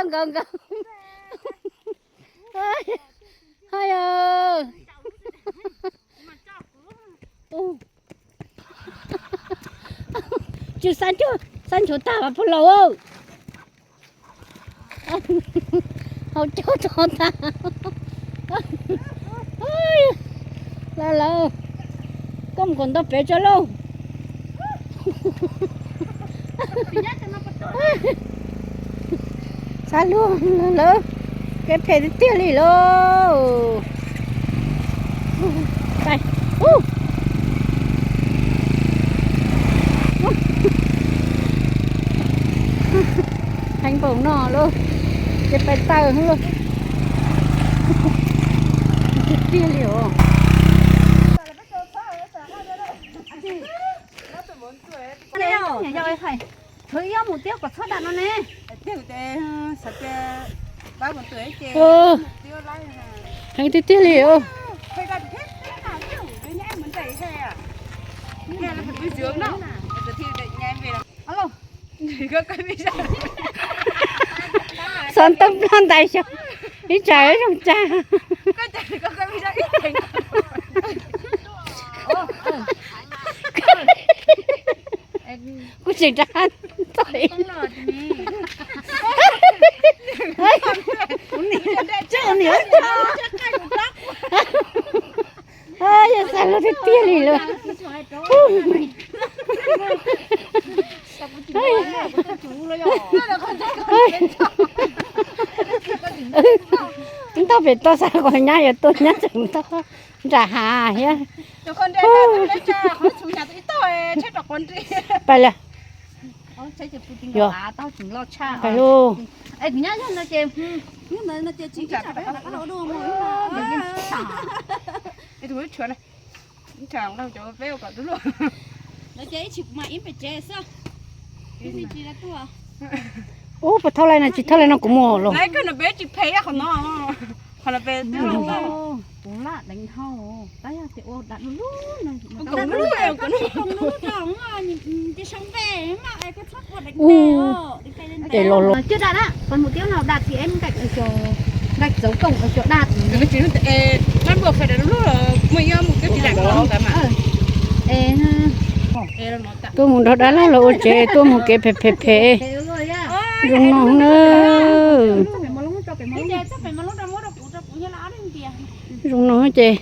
Nkaus nkaus. Hais, tsis xav nchuav, xav nchuav tag puag laus. Hau cov tso tag. Lawv, lawv, koj mus kom ntau pem tso lauj. Xav luag lawv, kev phem tiag tiag li lauj. Heev npaum no lauj, ces pais taws lauj. Tiag tiag li os. Yog mus tiab kom txhob dam no ne. Heev tiag tiag li. Xov tooj ploj ntais xyov ib tsam zoo tsag. Kuv tseem rov qab txog li. Yog xav luag tiag tiag li lauj. Ntog pem toj xav kom nyab yuav tua nyab tseem ntog nram hav thiab. Pais lawm. Yog, pais lauj. Ub, puas thauj laij no, tsis thauj laij no kuv mus los. Ub, ces los los. Tuaj mus nrog dab laug los ua tsev, tuaj mus kev phem phem phem. Zoo no na. Zoo no ces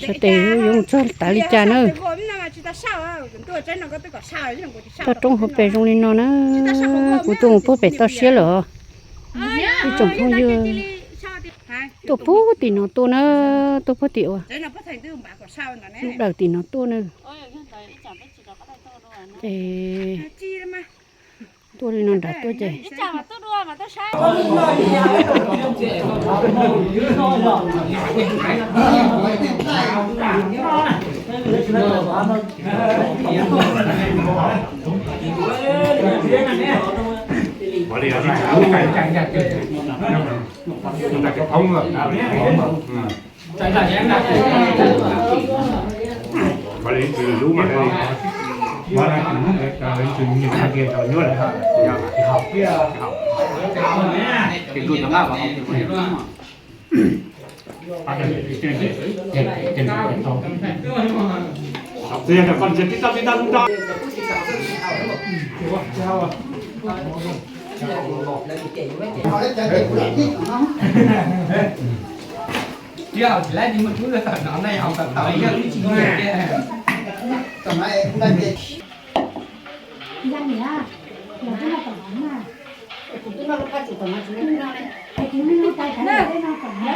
sawv daws yuav mus txog tas li cas na. Toj roob hauv pes zoo li no na. Kuv tuaj mus puag pem toj siab lawm os. Ib tsoom phooj ywg, tuaj puag tim no tuaj na, tuaj puag tim uas lub dawm tim no tuaj na. Ces tuaj li no nram tuaj ces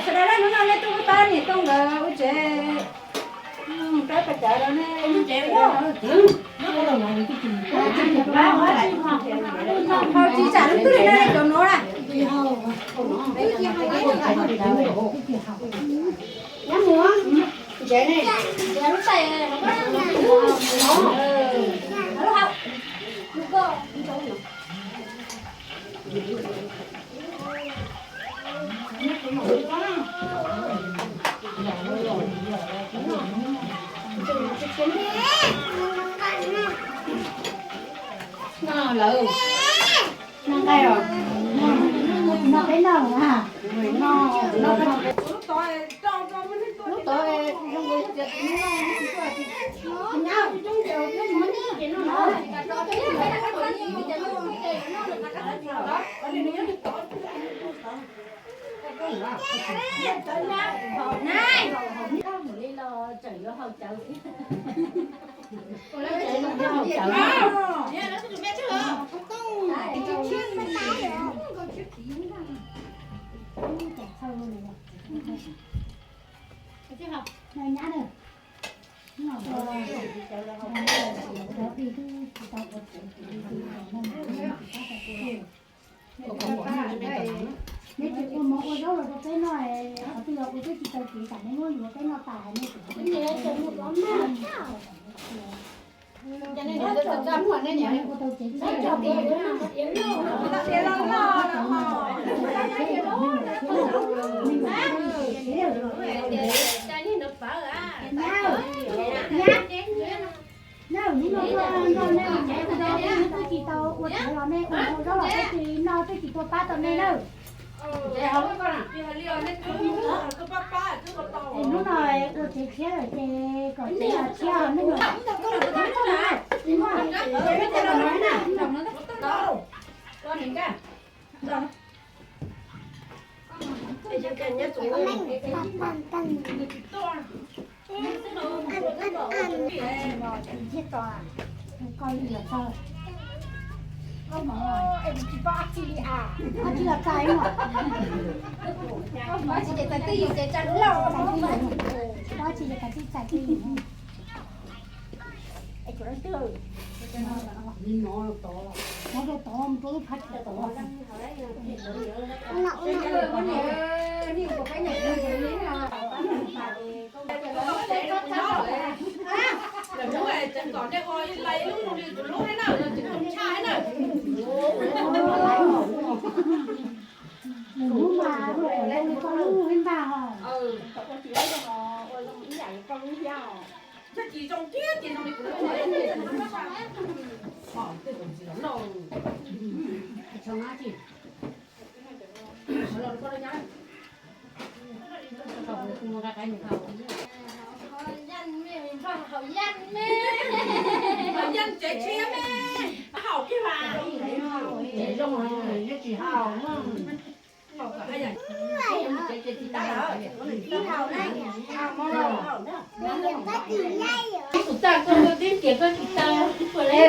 Sawv daws, hnub no nej tuaj pub tau niam tij nkawd ua tsev, pab pab cawv rau nej. Hau tsis tsam lub twg li no cov nuav na. No lawm. No nqaij os. Neb tsis ua mov ua zaub los rau peb noj, qhov twg los kuv twb tsis tau txiv, tam neb muab yuav peb noj tas hais nej. Nawb, hnub no koj nrog nej ua tsev ua zaub, nej twb tsis tau ua tsev los nej ua zaub los peb tsis noj, twb tsis tau pab tau nej nawb. Es hnub no ua tsev tshiab lawm ces kom tsev los tshiab, nej mus. Nws hnub mas ua kom zoo li koj lub hib npaj hos.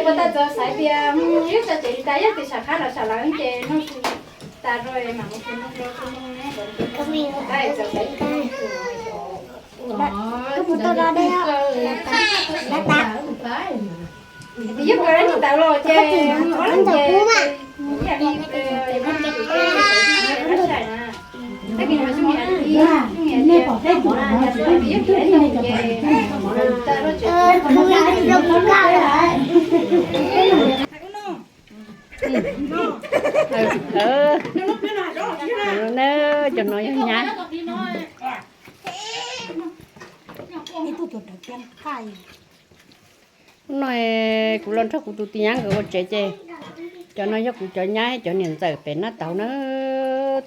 Kuv tau txog xaiv tias ib txoj tsev li tas yog tias sam qab los sam lawm ces no tas rau mam mus tus noo rau tus noo ne. Tus mus tau da dej. Yog kawg ni tawv los ces ntawm kub mas. Nej pom peb tus no tsis peb tus twg nej cov pom. Cov no yog nyab. Hnub no kuv los nrog kuv tus tis nyab nkawd ua tsev ces cov no yog kuv cov nyab cov niam ntxawm pem nab tauv na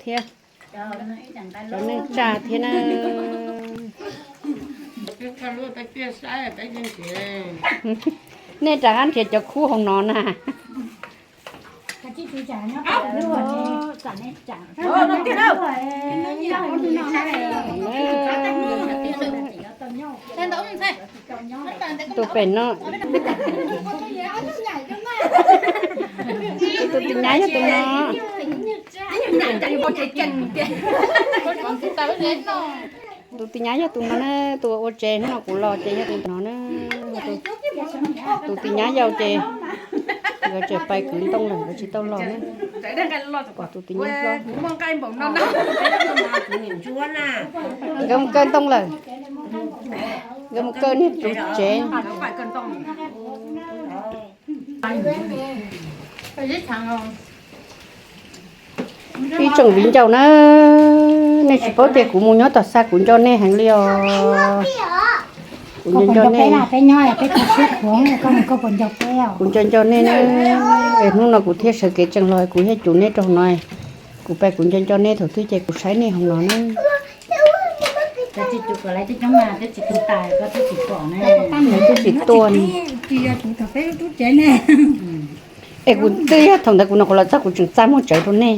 thiab cov neej tsa thiab na. Nej rov qab nrhiav cov khub hauv no na. Tus pem no, tus tis nyab yog tus no. Tus tis nyab yog tus no na, tus ua tsev hnub no kuv los ces yog tus no na. Tus tis nyab yau ces nkawd tseem pais kwv ntoo lawm, nkawd tsis tau los na. Tus tis nyab hlob, nkawd mus kaw ntoo lawm, nkawd mus kaw niag tus tsev. Ib tsoom viv ncaus na, nej tsis paub tias kuv mus nyob tom xa kuv nco nej heev li os. Kuv nco nco nej, kuv nco nco nej na. Hnub no kuv thiaj sawv kev tsees los kuv thiaj cuv nej rau hauv no. Kuv pais kuv nco nco nej thaum twg ces kuv saib nej hauv no na. Twb tsis tuaj. Es kuv twb yog thaum ntawd kuv nyuam qhuav los txog kuv tseem txaj muag tsawv rau nej.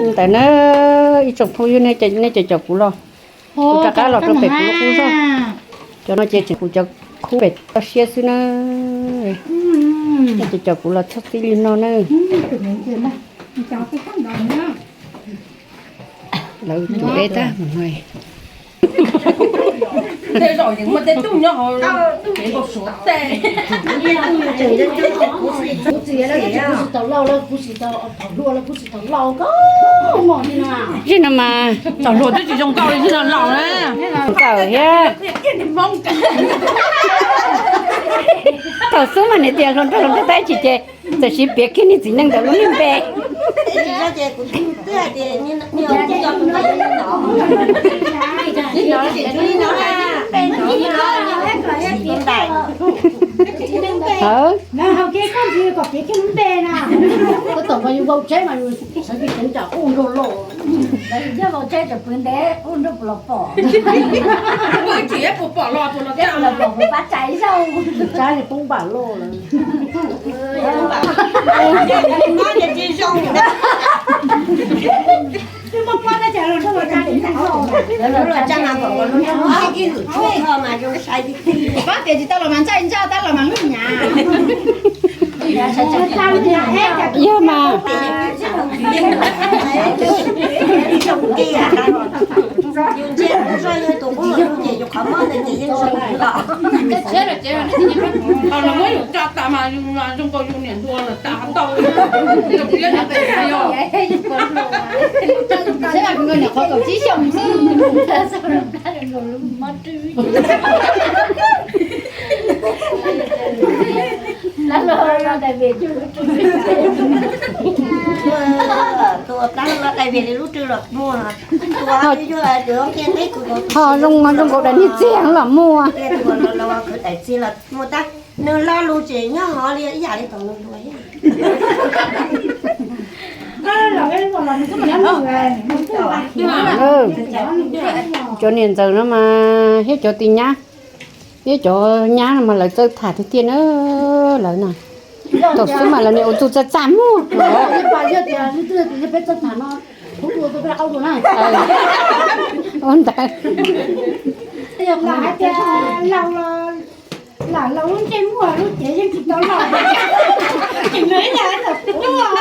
Ntawd na, ib tsoom phooj ywg, nej cov caum kuv los, kuv rov qab los rau pem kuv lub qub zog. Cov no ces tseem kuv cov khub pem toj siab xwb na. Nej cov caum kuv los txog txij li no na. Lawv cuab peb tag mus. Zim no mas txom hluas twb tsis zoo nkauj li, zim no laus na. Nkauj thiab. Thaum xub mas nws tias hluas nraug hluas nraug tab sis ces txawm siv piav kiag niag txiv neej ntawd lub niag npe. Hawv. Koj tom mas yus vau tsheb mas yus sawv tsees nram ub nrog los. Yog vau tsheb tseem pw ntev ub nrog puas los pom. Tsis puas pom los puas los, los pom puas pab tsa ib zaug. Tsa li poob npam loj lawm. Pab tias tsis tau los mas ntsaj ntsaj tab los mas lub nyav. Yog mas. Yus ntsia kuv zoj yog tus qub hluas nraug ces yus qhov mob ntawd ces yeej zoo los. Ho los muab yus tso tas mas yus zoo nkaus yus niam hluas lawm tas ntau. Yus niam qhuav kaum tsib xyoos xwb. Tua plab los dai vim li lub rw los muaj. Ho zoo, zoo nkaus daim niag txiag los muaj. Khwv daim txiag los muaj tab, nws lo lus tseem nyob hov li ib yam li thaum nws hluas. Cov niam ntxawm no mas thiab cov tij nyab, thiab cov nyab no mas lawv txawj tham tiag tiag na. Lawv no thaum xub mas lawv niaj ua txuj txaj txaj muag. Ua ntawd. Lam laus lub ntsej muag lub cev yeej tsis tau laus. Tseem nws ib yam li ntawm kuv os.